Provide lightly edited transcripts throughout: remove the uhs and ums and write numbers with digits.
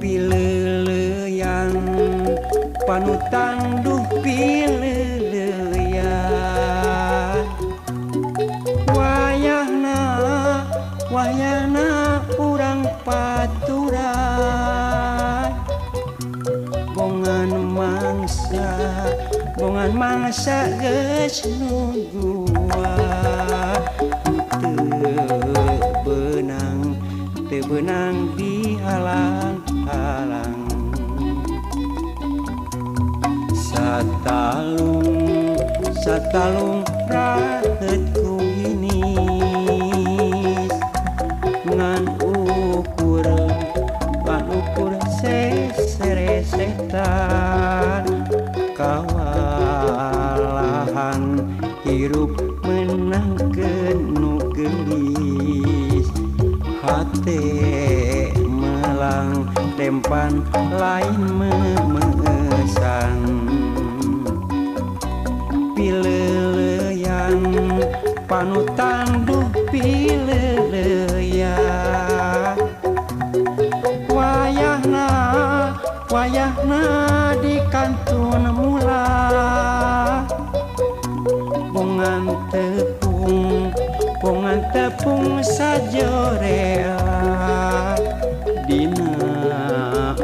Pileleyan panutan duh pileleyan wayahna wayahna urang paturan bongan mangsa geus nungguan teu beunang dihalang-halang satalung satalung raheut ku hinis ngan ukur seresetan kawalahan hirup menangkeun nu geulis hate melang tempan lain memesan pileleyan panutan duh pileleyan wayahna wayahna di kantun mula bongan tepung sajorea dina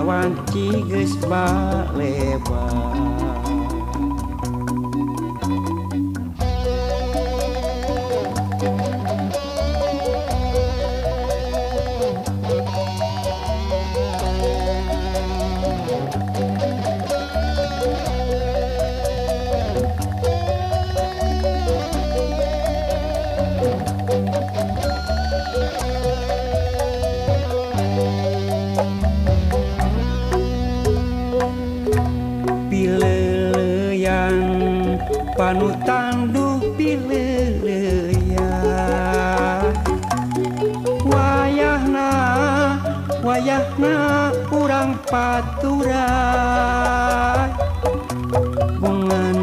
wanci geus balebar. Pileleyan panutan duh pileleyan wayahna wayahna urang paturan bongan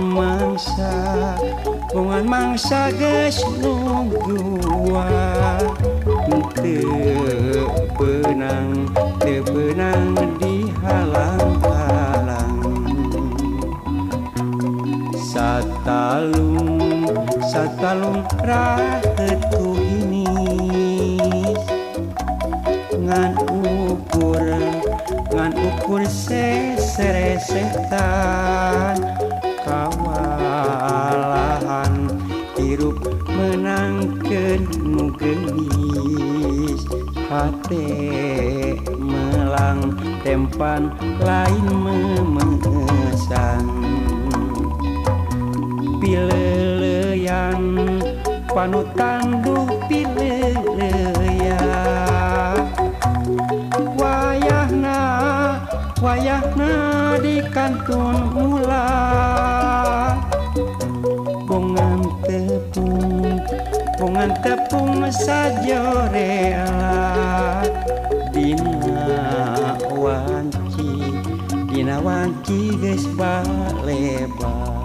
mangsa geus nungguan teu beunang dihalang-halang satalung satalung raheut ku hinis ngan ukur seseresetan kawalahan hirup menangkeun nu geulis hate melang tempan lain memesan pileleyan panutan duh pileleyan wayahna wayahna di kantun mula bongan tepung sajorea dina wanci geus balebar.